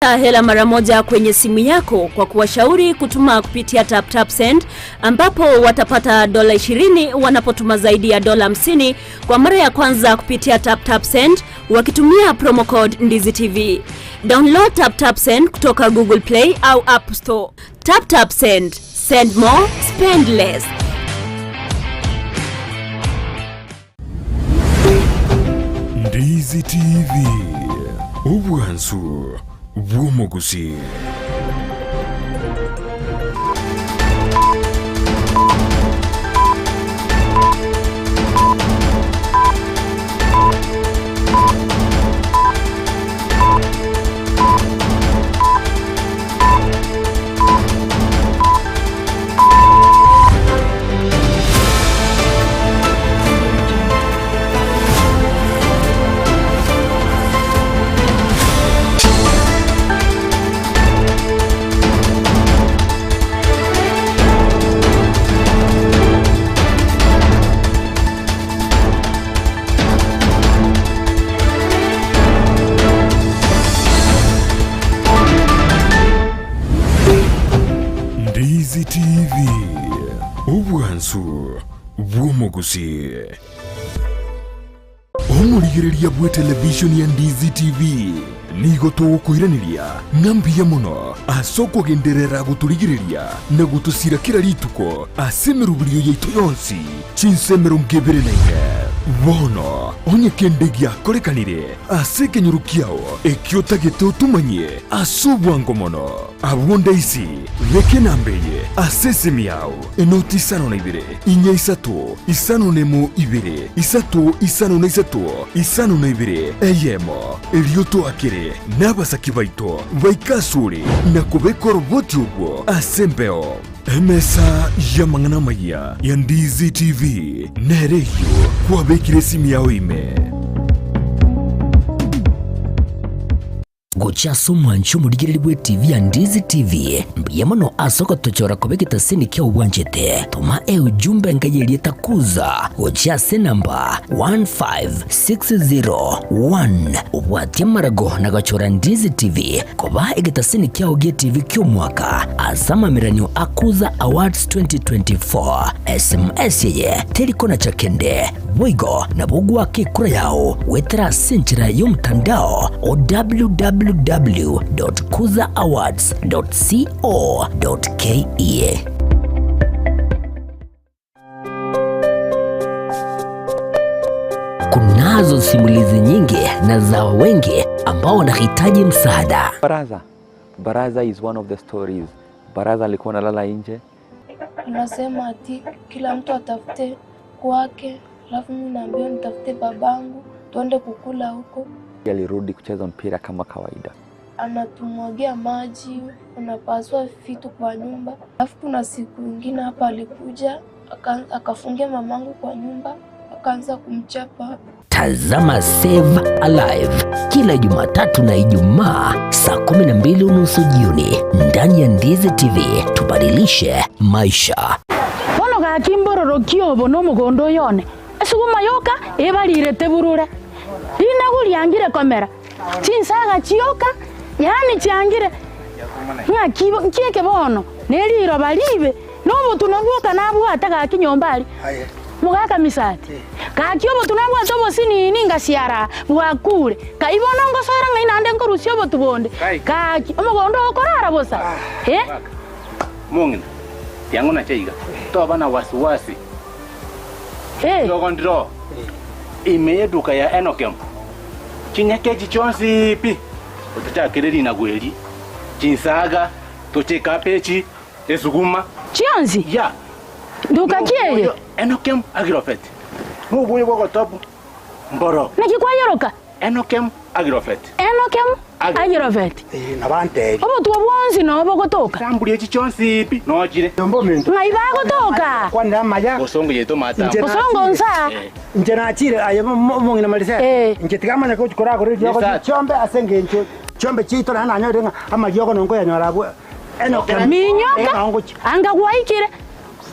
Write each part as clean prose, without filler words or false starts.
Hela mara moja kwenye simu yako kwa kuwashauri kutuma kupitia TapTapSend ambapo watapata dola 20 wanapotuma zaidi ya dola 50 kwa mara ya kwanza kupitia TapTapSend wakitumia promo code Ndizi TV. Download TapTapSend kutoka Google Play au App Store. TapTapSend, send more, spend less. Ndizi TV, obwansu bw'omogusii. Ndizi TV, obwansu bw'omogusii. Omorigereria bw'etelevishoni ya Ndizi TV nigo togokoiraneria ng'a mbuya mono ase okogenderera gotorigereria na gotosira kera rituko ase emeroberio yaito yonsi chinsa 24. Bono onye kende giakorekanire ase ekenyoro kiao ekio otagete otomanyie ase obwango mono, abwo ndaisi beka enamba eye ase esimi yao, enoti isano na ibere, inya isato, isano na emo ibere, isato isano na isato, isano na ibere, eyemo. Erio toakere nabasaki baito baike asore na kobeka oroboti obwo ase embeo. Emesa y'amang'ana amayia ya Ndizi TV nere eyio kwabekire esimi yao ime. Gochia ase omwanchi omorigereria bw'etivi ya Ndizi TV, mbuya mono ase ogotochora koba egetaseni kiao bwanchete. Toma eujumbe enka y'erieta Kuza gochia ase enamba 15601 obwatie amarago na gochora Ndizi TV koba egetaseni kiao gi'etivi ki'omwaka ase amameranio a Kuza Awards 2024. SMS eye teri konacha kende. Boigo nabo ogoaka ekura yao goetera ase enchera y'omotandao o www.kuzaawards.co.ke. Kunazo simulizi nyingi na za wengi ambao wanahitaji msaada. Baraza. Baraza is one of the stories. Baraza alikuwa analala nje. Anasema ati kila mtu atafute kwake, alafu mimi naambiwa nitafute babangu tuende kukula huko. Alirudi kucheza mpira kama kawaida. Anatumwagia maji, anapasua vitu kwa nyumba. Alafu kuna siku ingine hapa alikuja akafungia mamangu kwa nyumba akaanza kumchapa. Tazama Save Alive kila Jumatatu na Ijumaa saa 12:30 jioni ndani ya Ndizi TV. Tubadilishe maisha. Bono gaki mbororokie obo nomogondo oyo one, esuguma yoka ebarirete burure, rinagu riangire komera, chinsaga chioka, yaani chiangire ng'aki nki eke bono, ne riroba ribe, na obotunwa bwoka nabwate gaki nyomba aria. Mogaka misati, gaki obotunwa nabwate obosinini ngasiara bwakure, kai bono ngosoera ng'ai naende nkorusia obotu bonde, gaki omogondo okorara bosa, eh. Omong'ina, tiang'o nache iga, toba na wasiwasi. Eh. Riogo ndiro ime y'eduka ya Enokem, chinyeke echi chionsi pi, otochakere rinagu eri, chinsaga, toche ekabechi, esuguma. Chionsi? Ya. Nduka ki eye? Enokem Agrofert. Noboyo bw'ogotobu mboro. Naki kwayoroka? Enokem Agrofert. Enokem Agrofert. Eh, nabantebia. Obotuo bwonsi noo bogotoka. Samburi echi chionsi pi nochire. Ng'ai bagotoka? Kwanera amaya. Bosongo yaito matambo. Inche Bosongo nsa. Inche nachire aye omong'ina Marisela. Eh. Inche tiga amanye gochi koragora eriogo Yes, sir. chiombe ase engencho chiombe chiaito naende nanyorire ng'a amariogo nonkoyanyora abwo Enokem. Minyoka anga gwaikire.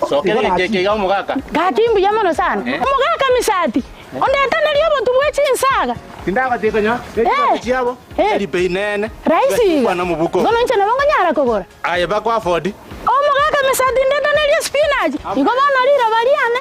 Sokera egecheke iga omogaka. Gaki mbuya mono sana. Omogaka Misati, ondetanerie obotu bwe chinsaga. Tindagotiga konya ne chiabo tari bei nene. Rahisi iga. Kwana mobuko. Bono inche nabo nkonyara kogora. Aye bako afford. Omogaka Mesati ndetanerie spinach. Igo bono riroba riane.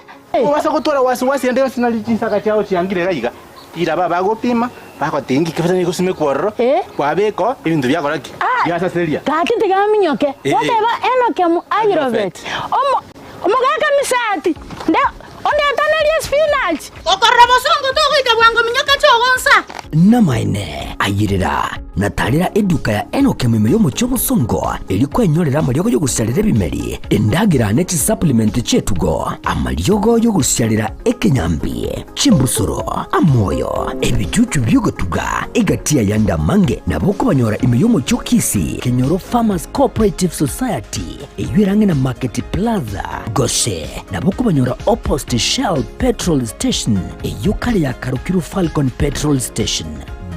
Obasa gotwara wasi wasi ende yonsi nari chinsaga chiao chiangire iga iga. Riraba bagopima bagoteba inki kebesa nigo gosimekwa ororo kwabeka oo ebinto biakora ki? Biasaseria. Gaki tiga aminyoke. Goteba Enokem Agrovet. Omo omogaka Misati nde ondetanerie spinach. Okorora bosongo togoika bwango minyoka chogonsa. Namaene, ayerera, na tarera eduka ya Enokem ime y'omochie obosongo, erio kwenyorera amariogo y'ogosiarera ebimeri, endagera ne chisupplement chi'etugo, amariogo y'ogosiarera ekenyambi, chimbusuro, amoyo, ebichuchu bi'ogotuga, egati y'ayande amange nabo okobanyora ime y'omochie o Kisii, Kenyoro Farmers Cooperative Society, eyio ere ang'e na Market Plaza, gose nabo okobanyora opposite Shell Petrol Station, eyio kare yakarokirwe Falcon Petrol Station.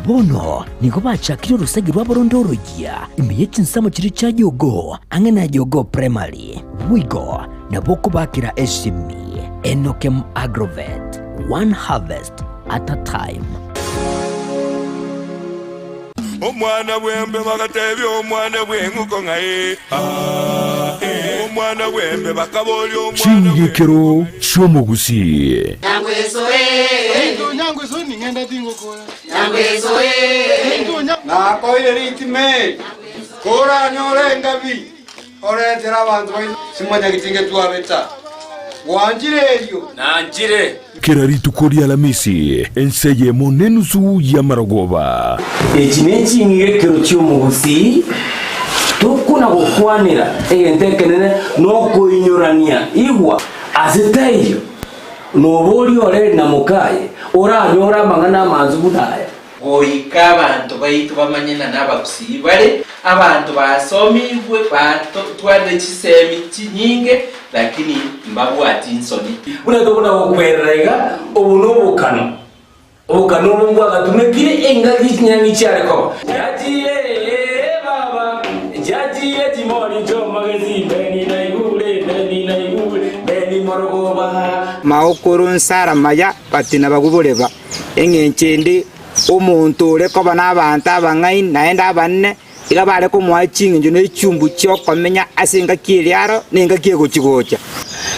Bono nigo bachakire orosegi rwabo ronde oroyia ime ye chinsemo chiria chia Jogoo, ang'e na Jogoo Primary. Boigo nabo okobakera esimi Enokem Agrovet, one harvest at a time. Omwana bw'embe bagatebia omwana bw'eng'uko ng'a ee, aa, ee. Omwana bw'embe bakaboria omwana bw'eng'uko Ching'igekero chi'omogusii. Nakoire ritime, koranyore engabi, oretere abanto baino simanyageti ngetwabeta. Gwanchire erio? Nanchire. Kera rituko ri'Alamisi, ense eyemo nenusu y'amarogoba. Echi neching'igekero chi'omogusii, tokona gokwanera egento ekenene nokoinyorania. Igwa, ase taiyo noboria ore na mokaye oranyore amang'ana amansu buna aya. Goika abanto baito bamanye ng'a nabagusii bare abanto basomigwe batwarire chisemi chinyinge lakini mbabwati nsoni. Buna tokona gokwerera iga, obo nobokano, obokano obo mbwagatumekire engaki chinyang'i chiare koba. Chiachire ee baba, chiachire chimori chi'omogesi, Beni naigure, Beni naigure, Beni morogoba. Maokoro nsara maya batina baguboreba. Engencho ende, omonto ore koba nabaanto abang'aini naende abanene, iga bare komoa ching'encho ne chumbu chi'okomenya ase engaki eria aro na engaki egochi-gocha.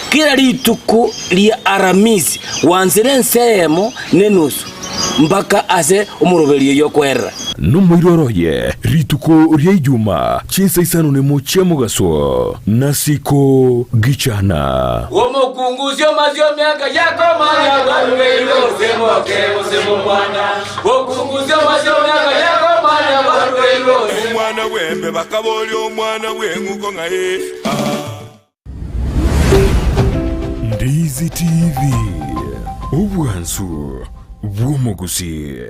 Kera rituko ria Aramisi gwansire ense eyemo nenusu mpaka ase omoroberio y'okwerera. Nomoiroro oye rituko ria Ijuma chinsa isano nemo chia mogaso, nasiko gichana. Omokungu osioma siomiaka yakomanya barugeirwe gose moke gose momwana. Omokungu osioma siomiaka yakomanya barugeirwe gose. Omwana bw'embe bakaboria omwana bw'eng'uko ng'a ee, aa. Ndizi TV, obwansu bw'omogusii.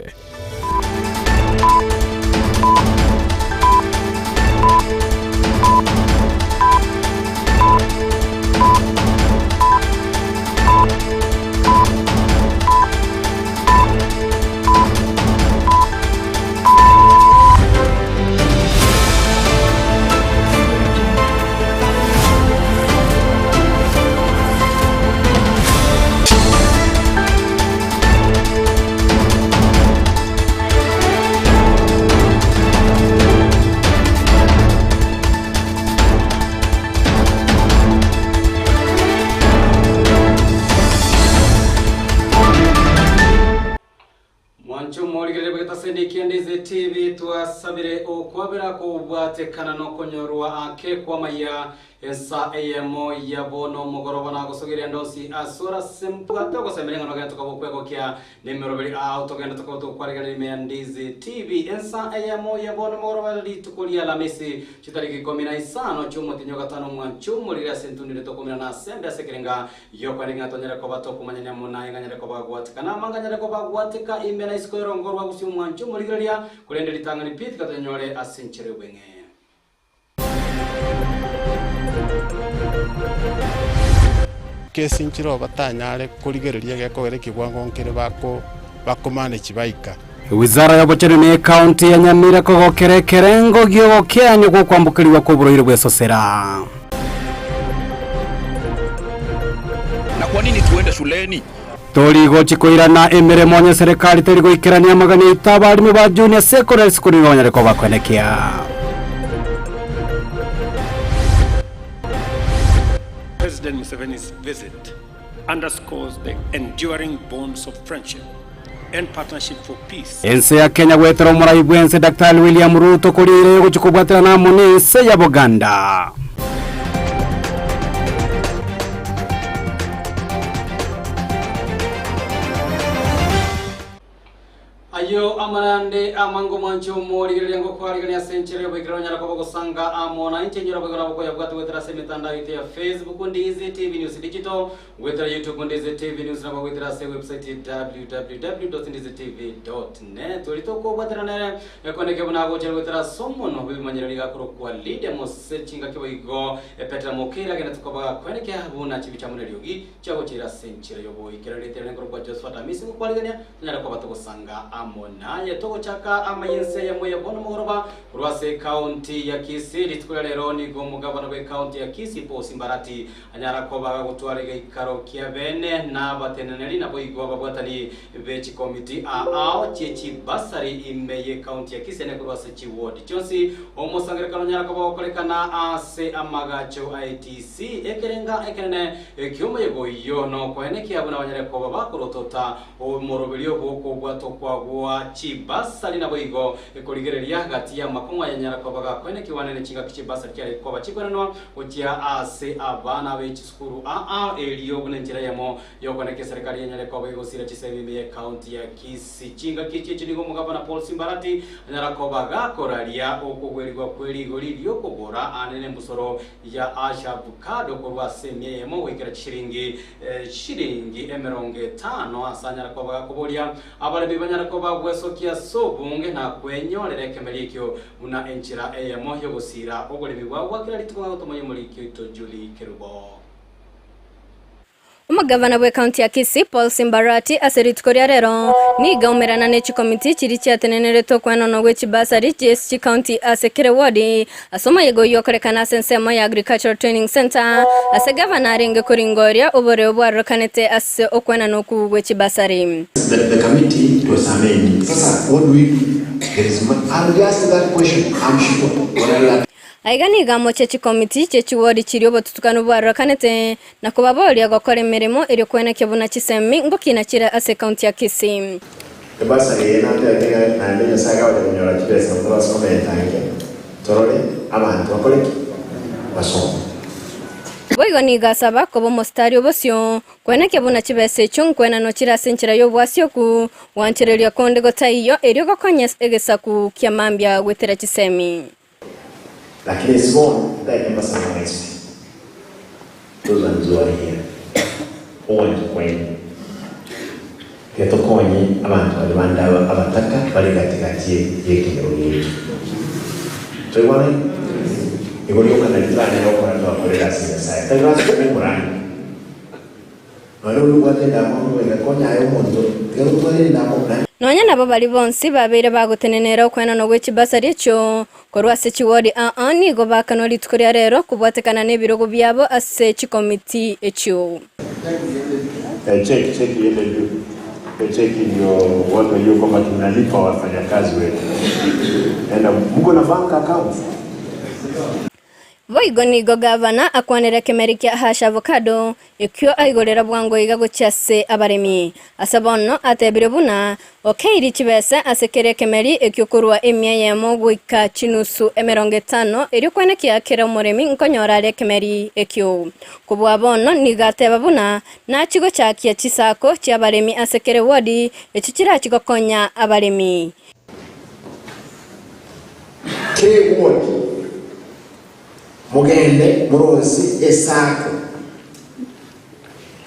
Mwanche omorigereria bw'egetaseni kia Ndizi TV twasabire okwabera kobwatekana nokonyorwa ake kw'amaiya ensa eyemo ya bono omogoroba nagosogeria ndonsi ase ase mbwate ogosemeria ng'a nogende tokoba okwegokia nemeroberi ao togende tokoba tokwareganera ime ya Ndizi TV ensa eyemo ya bono omogoroba rituko ria Alamisi chitariki ikomi na isano chi'omotienyi o gatano mwanche omorire ase entunire tokomerana ase embe ase ekerenga Gi'okwanire ng'a tonyare koba tokomanyania amo naye, ng'a nyare kobagwatika, na amanga nyare kobagwatika ime na isiko y'orongo rwa gusii omwancho omorigereria, korende ritang'ani pi tiga tonyore ase enchera y'obweng'e. Kesi nchire batanyare korigereria egekogera ekegwango nkere bako bakomanage baika. Wizara y'obochenu na ekaunti ya Nyamira kogokera ekerengo gi'ogokeania gw'okwambokerigwa kw'oborwaire bw'esosera. Na kwa nini tuende shuleni? Tori gochi koirana emeremo onye serikali teri goikerania amagani aito abarimi ba Junior Secondary School nigo banyare koba kwenekia. President Museveni's visit underscores the enduring bonds of friendship and partnership for peace. Ense ya Kenya goetera omorai bw'ense Daktari William Ruto koria ere gochia kobwaterana amo n'ense ya Buganda. Ayio amarande amange omwanche omorigereria ngokwarigania ase enchera y'oboikeranu onyare koba ogosanga amo na inche inyore boigo nabo koyabwate goetera ase emetandao yaito ya Facebook Ndizi TV News Digital, goetera YouTube Ndizi TV News nabo goetera ase ewebsite www.ndizitv.net. Oria tokobwatera nere ekoneke buna agochera goetera ase omonwa bw'ebimanyererio igakorokwa Lydia Mose chingaki boigo Petra Mokeira agende tokoba gakwenekea buna chibicha amo neriogi chiagochera ase enchera y'oboikeranu rietera nenkorokwa Josephat Amisi ngokwarigania Tonyare koba togosanga amo naye. Togochaka amaya ense eyemo ya bono mogoroba korwa ase ekaunti ya Kisii. Rituko ria rero nigo omogabana bw'ekaunti ya Kisii Paul Simbarati anyara koba agagotwara egeikaro kia bene na abateneneri naboigo ababwatani be chikomiti aao chie chibasari ime y'ekaunti ya Kisii ene korwa ase chiward chionsi. Omosangererekano onyara koba ogokorekana ase amagacho a ATC ekerenga ekenene ekiomoyega oyio nokoenekia buna banyare koba bakorotota Omoroberio bw'okobwatwa kwagwa chibasari naboigo ekorigereria gati y'amakong'u ayanyara koba gakoenekiwa ne chingaki chibasari chiare koba chikwenenwa gochia ase abana be chisukuru aa erio buna enchera eyemo y'okoenekia eserekari enyare koba egosira chisemi ime y'ecounty ya Kisii. Chingaki echi echi nigo omogabana Paul Simbarati anyara koba gakoraria okogwerigwa kwe rigori ri'okogora ane nembusoro ya ashabukado korwa ase emia eyemo goikera chishilingi Chiringi emerongo etano ase anyare koba gakoboria abaremi banyare koba gwesokia ase obonge na kwenyorera ekemeri ekio buna enchera eyemo y'ogosiira oboremi bwabo bwa kera rituko gagotomoyia omoriki oito Julie Kerubo. Omogavana bw'ecounty ya Kisii Paul Simbarati ase rituko ria rero nigo aumerana ne chikomiti chiria chiateneneretwe okwenonwa gwe chibasari chie chicounty ase kera ewodi Ase omoyega oyio okorekana ase ensemo ya Agricultural Training Centre, ase gavana arenge koringoria oboreu bwarorekanete ase okwenana oku gwe chibasari. The, the committee to amend. Sasa what do we do? There is money. I'll be asking that question, I'm sure. When I will Aiga nigo amochie chikomiti chie chiwodi chiria obotutukanu bwarorekanete, na kobaboria gokora emeremo erio kwenekia buna chisemi ngokina chire ase ekaunti ya Kisii. Ebasari eye natebete ng'a naende Nyasae akabacha konyora chibesa gose basome entangi, torore abanto bakore ki? Basome. Boigo nigo asaba koba omositari obosio, kwenekia buna chibesa echio nkwenanwa chire ase enchera y'obwasioku, gwanchereria konde gotaiyo, erio gokonya egesaku kia mambia goetera chisemi. Lakini ase bono ntaete mbasaba mwensi pi. Those ones who are here, ogwancha kwaino, tiga tokonye abanto baria bande aba abataka bare gati gati y'ekenyoro giaito. Toigwanaine? Igo rioka nari toranyare gokora twakorera ase Nyasaye. Tari lasima obe omorani. Nonya oria obwate endamwamu goika konya aye omonto, tiga gotwara endamwamu naende. Nonya nabo baria bonsi babeire bagotenenera okwenanwa gwe chibasari echio korwa ase chiwodi aa nigo bakanwa rituko ria rero kobwatekana nebirogo biabo ase chikomiti echio. Cheki cheki iende juu. Cheki ndio watu wajue kwamba tunalipa wafanyakazi wetu. Enda mko na bank accounts? Boigo nigo gavana akwanera ekemeri kia Hash Avocado, ekio aigorera bwango iga gochia ase abaremi. Ase bono atebire buna okeiri chibesa ase kera ekemeri ekio korwa emia eyemo goika chinusu 50 erio kwenekia kera omoremi nkonyora are ekemeri ekio. Kobua bono nigo ateba buna nachie gochakia chisako chiabaremi ase kera ewodi echio chirachie gokonya abaremi. Kegoti, mogende morosie esako,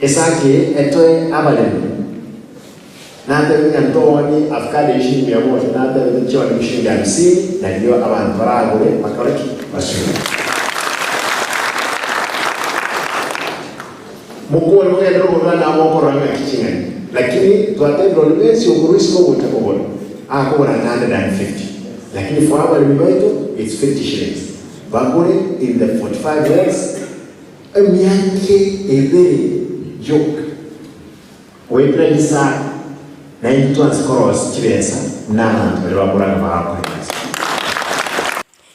esako eye etoe abaremi. Natebire ng'a ntooni avocado eye shilingi mia moja, natebete chioni shilingi hamsini, nario abanto baragore bakore ki? Basure. Mokore mogende nokobua nabo mokorora ng'aki ching'ani, lakini twatebire onde bwensi okorwa isiko ogocha kogora, akogora 150, lakini for abaremi baito it's 50 shillings, bagore in the 45 years, emiaka ebere yoka. Goetera chisacco, naintwe twansi korosia chibesa buna abanto baria bakoranga bagakora egasi.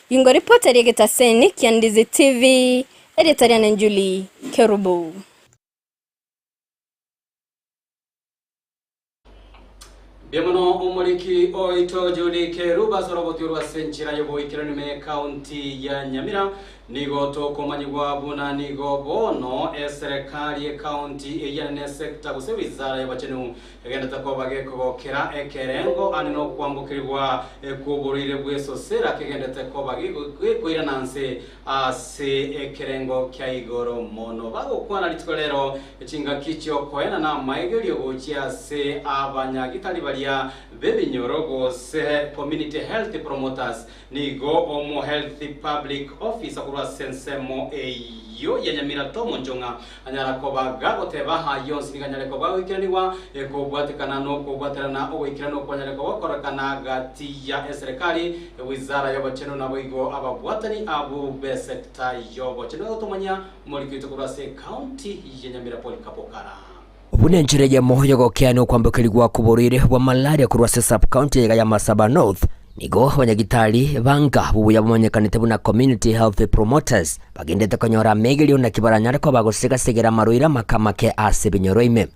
Ingo ripota ri'egetaseni kia Ndizi TV, erieta riane Julie Kerubo. Mbuya mono omoriki oito Judy Kerubo ase oroboti orwa ase enchera y'oboikeranu ime y'ekaunti ya Nyamira. Nigo tokomanyigwa buna nigo bono eserekari y'ekaunti eyio ere nesecta gose wizara y'obochenu egendete koba gekogokera ekerengo ande nokwambokerigwa kw'oborwaire bw'esosera kegendete koba gekoirana nse Ase ekerengo kia igoro mono bagokwana rituko rero chingaki chi'okoenana amaigerio gochia ase abanyagitari baria b'ebinyoro gose Community Health Promoters. Nigo omo Health Public Officer korwa ase ensemo eyio ya Nyamira Tom Onchong'a anyara koba gagoteba ayio onsi nigo anyare koba agoikeranigwa kobwatekana nokobwaterana ogoikeranu okwanyare kogokorekana gati ya eserekari, ewizara y'obochenu naboigo ababwatani abwo b'esecta y'obochenu. Egotomanyia omoriki oito korwa ase ecounty ya Nyamira Polycarp Okara. Buna enchera eyemo y'ogokeania okwambokerigwa kw'oborwaire bwa malaria korwa ase sub-county eyega ya Masaba North, nigo abanyagitari banga buya bamanyekanete buna Community Health Promoters bagendete konyora amegerio naki baranyare koba gosega-segera amarwaire amake amake ase ebinyoro ime.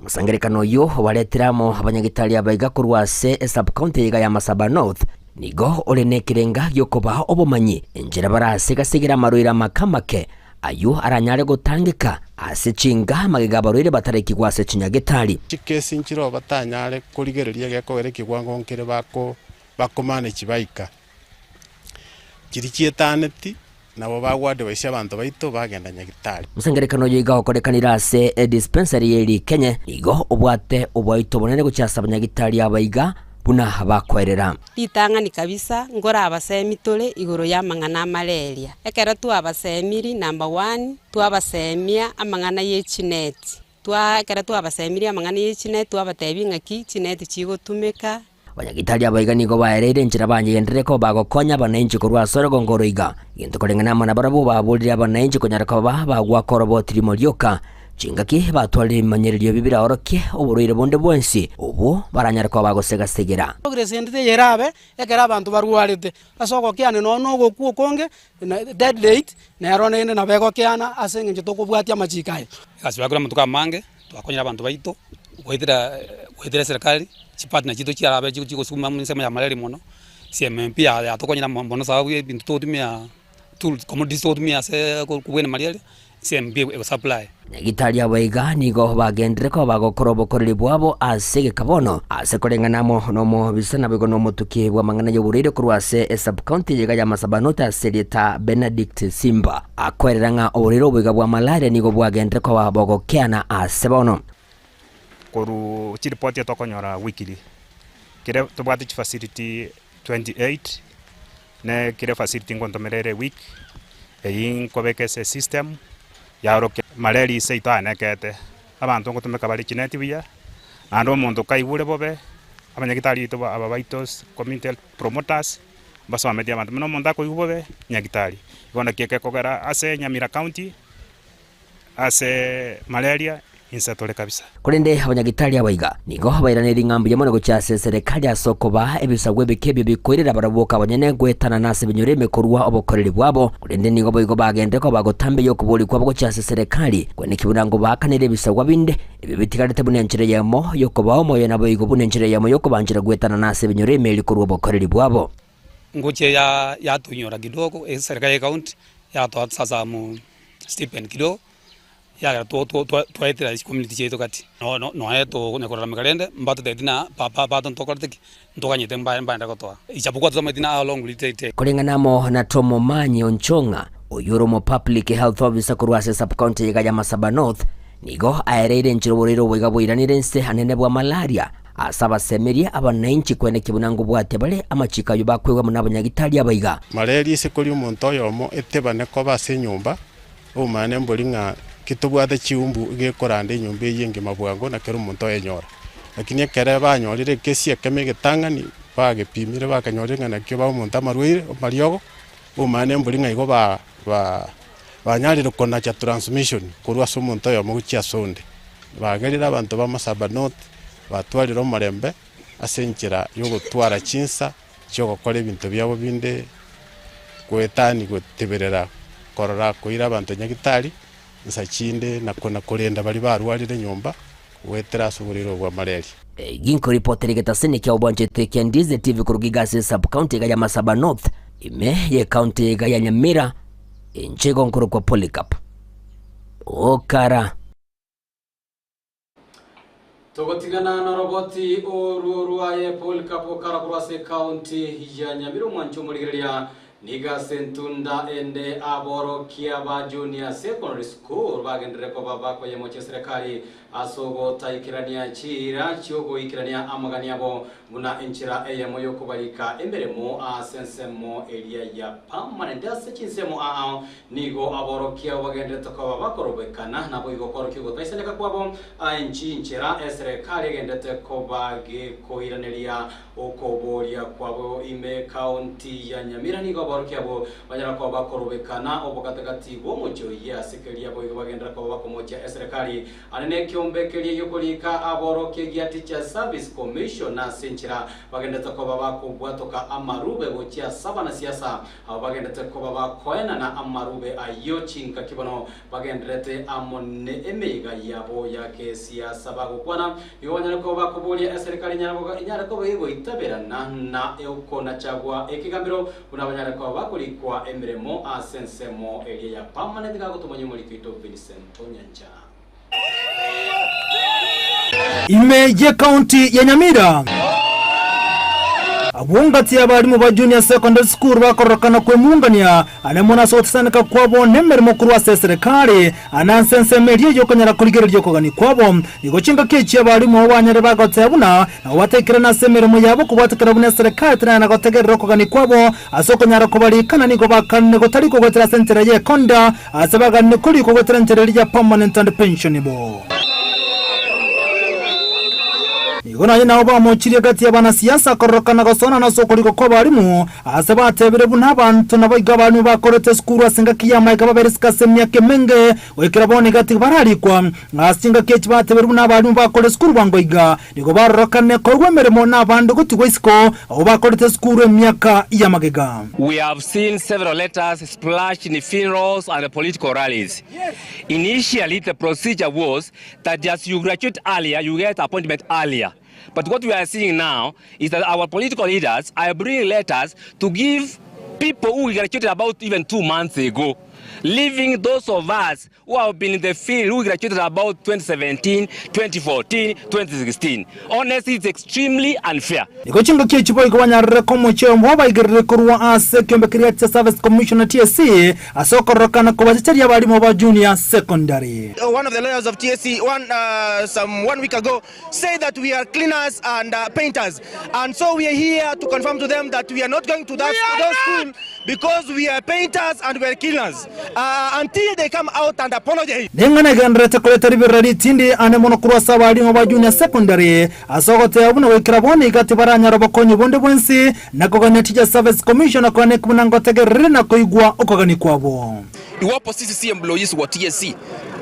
Omosangererekano oyio obaretire amo abanyagitari abaiga korwa ase esub-county eyega ya Masaba North, nigo ore nekerenga gi'okobaa obomanyi enchera barasega-segere amarwaire amake amake ayio aranyare gotangeka ase chinga magega abarwaire batarekigwa ase chinyagetari. Chikesi nchiroo batanyare korigereria egekogera ekewango nkere bako bakomanage baika. Chiria chietaneti nabo bagoadvise abanto baito bagenda nyagitari. Omosangererekano oyo iga okorekanire ase edispensary ye Rikenye nigo obwate oboito obonene gochia ase abanyagitari aba iga buna bakoerera. Ritang'ani kabisa nkore abasemi tore igoro y'amang'ana a malaria. Ekero twabasemiri number one, twabasemia amang'ana ye chineti, twa ekero twabasemirie amang'ana ye chineti twabatebia ng'aki chineti chigotumeka. Abanyagitari abaiga nigo baereire enchera banyegenderere koba bagokonya abanainchi korwa ase orogongo oro iga. Egento koreng'ana amo nabarabwo baborire abanainchi konyara koba bagwaka oroboti rimo rioka, Chingaki batwarire ebimanyererio ebi biraorokie oborwaire bonde bwensi obwo baranyare koba bagosega-segera. Progress ende teiyo erabe ekero abanto barwarete, ase ogokeana nonya na ogokwa okonge, na dead rate, nero rende nabo egokeana ase eng'encho tokobwatia amachiko aya. Egasi bakore amatuko amange, twakonyire abanto baito, goetera goetera eserekari, chipartner chiaito chiarabe chigosukuma ensemo ya malaria mono, CMMP yatokonyire mono sababu ya ebinto togotumia. Tools commodities togotumia ase kobwenia malaria, CMB egosupply. Nyagitari abo iga nigo bagenderere koba bagokora obokoreri bwabo ase egeka bono, ase koreng'ana amo nomobisa naboigo nomotuki bw'amang'ana y'oborwaire korwa ase esub-county eyeiga ya Masabanoti ase erieta Benedict Simba. Akoerera ng'a oborwaire obo iga bwa malaria nigo bwagenderere koba bogokeana ase bono. Korwa chiripoti etokonyora weekly, kere tobwate chifacility 28. Ne kera efacility ngontomera ere eweek, eyio nkobeka ase esystem, yaorokia malaria seito anekete, abanto ngotumeka bare chineti buya, naende omonto kaigure bobe, abanyagitari baito aba baito community health promoters, mbasometie abanto buna omonto akoigwa bobe, nyagitari. Igo naki ekekogera ase Nyamira county. Ase malaria inse tore kabisa. Korende abanyagitari aba iga nigo bairaneiri ng'a mbuya mono gochia ase eserekari ase okobaa ebisaku ebike ebio bikoirera barabwo boka abanyene goetanana ase ebinyoro ime korwa obokoreri bwabo. Korende nigo boigo bagenderere koba bagotambeia okoboria kwabo gochia ase eserekari, kweneki buna ngobaakanera ebisagwa binde ebio bitigarete buna enchera eyemo y'okobaa omoyo naboigo buna enchera eyemo y'okobanchera goetanana ase ebinyoro ime erio korwa obokoreri bwabo. Ngochia ya yatoinyora kidogo, eserikari ya ecounty yatoa sasa mo stipend kidogo, yagera two two twaetera ase chicommunity chiaito gati. No nonya tokonya kolalamika rende, mbatotebeti ng'a ba ba bato ntokorete ki, ntoganyete mbaye mbaende gotoa. Ijapokuwa totamanyeti ng'a how long will it take. Koreng'ana amo na Tom Omanyi Onchong'a, oyio ore omo-public health officer korwa ase sub-county eyega ya Masaba North, nigo aereire enchera oborwaire obo iga boiranire inse anene bwa malaria, Ase abasemeria abanainchi kweneki buna ngobwatia bare amachiko ayio bakoigwa buna abanyagitari abaiga. Malaria isiko ri'omonto oyomo etebane koba ase enyomba, obomanyane mbori ng'a ki tobwate chiumbu gekoranda enyomba eyio engima bwango na kera omonto oyenyora. Lakini ekere banyorire ekesi ekemo egetang'ani, bagepimire bakenyorire ng'a nakio ba omonto amarwaire amariogo, obomanyane mbori ng'a igo ba ba banyarire konacha transmission korwa ase omonto oyomo gochia ase onde. Bagerire abanto ba Masaba North batwarire omorembe ase enchera y'ogotwara chinsa chi'ogokora ebinto biabo binde goetani goteberera korora koira abanto nyagitari, nsa chinde na kona korenda baria barwarire nyomba goetera ase oborwaire obwo bwa malaria. Ginkoripotera egetaseni kia obwanchete kia Ndizi TV koruga iga ase sub-county iga ya Masaba North, ime ye county iga ya Nyamira, inche igo nkorokwa Polycarp Okara. Togotigana na roboti oruo rwaye Polycarp Okara korwa ase ekaunti ya Nyamira omwancho omorigereria Nigo ase entunda ende aborokia ba Junior Secondary School bagenderere koba bakoyemochia eserekari ase ogotaikerania chiira chi'ogoikerania amagani abo buna enchera eyemo y'okobarika emeremo ase ensemo eria ya permanent. Ase chinsemo aa nigo aborokia abo bagendererete koba bakorobekana naboigo kworokia ogotaisaneka kwabo chinchera eserekari egendererete koba gekoiraneria Okoboria kwabo ime ekaunti ya Nyamira nigo aborokia abwo banyara koba bakorobekana obogatagati bw'omochie oyio ase keria boigo bagenderera koba bakomochia eserekari ane nekiombe keria giokoriika aborokia gia Teachers Service Commission ase enchera bagenderete koba bakobwatoka amarube gochia ase abanasiasa abo bagenderete koba bakoenana amarube ayio chingaki bono Bagendererete amo nemeiga yabo ya gesiasa bagokwana, Igo banyare koba bakoboria eserikari enyare koba egoitaberana na okonachagwa ekegambero, buna banyare koba bakorikwa emeremo ase ensemo eria ya permanent gagotomanya omoriki oito Vincent Onyancha. Ime y'Ekaunti ya Nyamira. Abwo ngati y'abalimu ba Junior Secondary School bakororokana kwemungania ane mono ase ogotisaneka kwabo nemeremo korwa ase eserekari ane ase ensemo eria y'okonyara korigereria okogania kwabo. Nigo chingaki echi abalimu abo banyare bagoteba buna nabo bataikerane ase emeremo yabo kobwatekana buna eserekari teranyare gotegerera okogania kwabo ase okonyara kobarikana nigo bakanire gotari kogoetera ase enchera y'ekonda ase baganire korikwa goetera enchera eria ya permanent and pensionable. Nigo naye nao bamochirie gati y'abanasiasa kororokana gosonana ase okorikwa kw'abalimu, aase batebire buna abanto naboigo abalimu bakorete esukuru ase engaki y'amaika babere isiko ase emiaka emenge, goikera bono iga tibararikwa. Ase chingaki echi batebire buna abalimu bakore esukuru bwango iga, nigo barorokane koegwa emeremo nabande gotigwa isiko, abwo bakorete esukuru emiaka y'amagega. We have seen several letters splashed in funerals and political rallies. Initially the procedure was that as you graduate earlier, you get appointment earlier. But what we are seeing now is that our political leaders are bringing letters to give people who graduated about even 2 months ago, leaving those of us who have been in the field, who graduated about 2017, 2014, 2016. Honestly, it's extremely unfair. Nigo chingaki echi boigo banyarire komochia oyomo bw'abaigereri korwa ase ekiombe keria chia Service Commission, TSC, ase okororokana kobachecheria abarimo ba Junior Secondary. One of the lawyers of TSC one, some one week ago said that we are cleaners and painters and so we are here to confirm to them that we are not going to that, those school because we are painters and we are cleaners until they come out and apologize. Neng'ana egendererete koreta riberera ritindi ane mono korwa ase abarimo ba Junior Secondary Ase ogoteba buna goikera bono iga tibaranyora obokonyi bonde bwensi, na kogania Teachers Service Commission okogania buna ngotegerere na koigwa okogania kwabo. Iwapo sisi si employees wa TSC,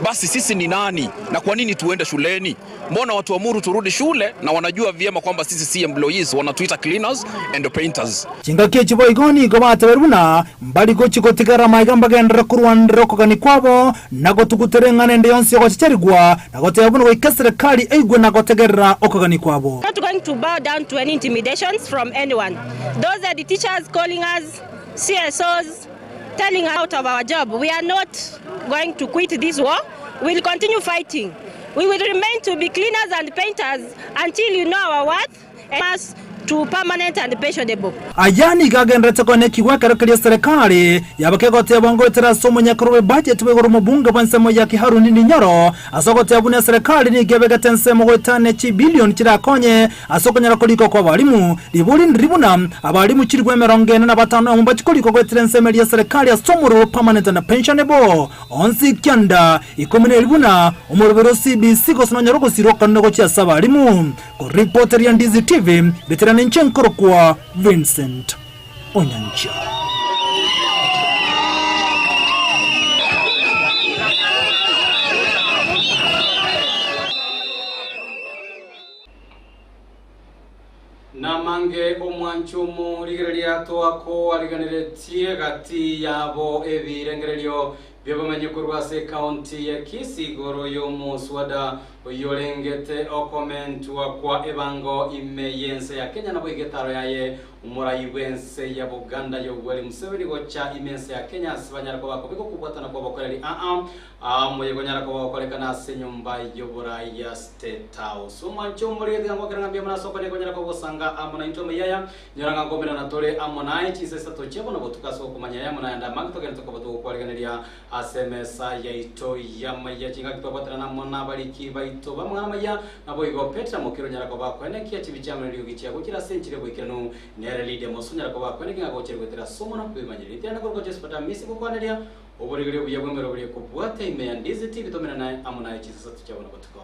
basi sisi ni nani na kwa nini tuende shuleni? Mbona watuamuru turudi shule na wanajua vyema kwamba sisi si employees, wanatuita cleaners and painters. Chingaki echi boigo nigo bateberwe buna mbari gochia gotigara amaiga mbagenderere korwanera okogania kwabo, na gotugutera eng'ana ende yonsi y'ogochecherigwa, na goteba buna goika eserekari eigwe na gotegerera okogania kwabo. Not going to bow down to any intimidations from anyone. Those are the teachers calling us CSOs, telling us out of our job. We are not going to quit this war. We will continue fighting. We will remain to be cleaners and painters until you know our worth and us to permanent and pensionable. Aya nigo agendererete koenekigwa ekero keria eserekari yaba kegotebwa ngoetera ase omonyakero bw'ebudget bwa igoro omobunge bw'ensemo ya Kiharu Ndindi Nyoro ase ogoteba buna eserekari nigo ebegete ensemo goetania chibilioni chirakonye ase okonyara korikwa kw'abalimu. Ribori ndiri buna abalimu chilifu emerongo ene na batano amo mbachie korikwa goetera ensemo eria eserekari ase omorero permanent and pensionable onsi kianda ikomi na eri buna omoroberi o CBC gose nonyare ogosira okonene gochia ase abalimu. Koripoteria Ndizi TV, Veterani inche nkorokwa Vincent Onyancha. Omwancho omorigereria twakoariganeretie gati yabo ebirengererio bi'abamenyi korwa ase ekaunti ya Kisii igoro y'omoswada oyorengete okomentwa kwa ebango ime y'ense ya Kenya nabo egetaro yaye omorai bw'ense ya Buganda Yoweri Museveni gocha ime ense ya Kenya ase banyare koba kobeka okobwatana kw'obokoreri aa Omoyega onyare koba ogokorekana ase enyomba y'oborai ya State House. Omwanche omorige tiga ngwakere ng'a mbuya mono ase okonyeka onyare koba ogosanga amo naintwe amaiyo aya. Nyora ng'a nkomerana tore amo naye chinsa isato chia bono botuko ase okomanya aya amo nayande amange togende tokoba togokwarigeneria ase emesa yaito y'amaiyo. Chingaki twabwaterana amo nabariki baito b'amang'ana amaya, naboigo Petra Mokiro onyare koba akoenekia chibi chiamo neriogi chiago chire ase enchera y'oboikeranu. Nere Lydia Moso onyare koba akoenekia ng'a gochia goetera ase omonwa bw'ebimanyererio. Tiana korokwa Josephat Amisi gokwaneria Oboregereria obuya bw'emeroberi ekobwata ime ya Ndizi TV tomena naye amo naye chinsa isato chia bono botuko.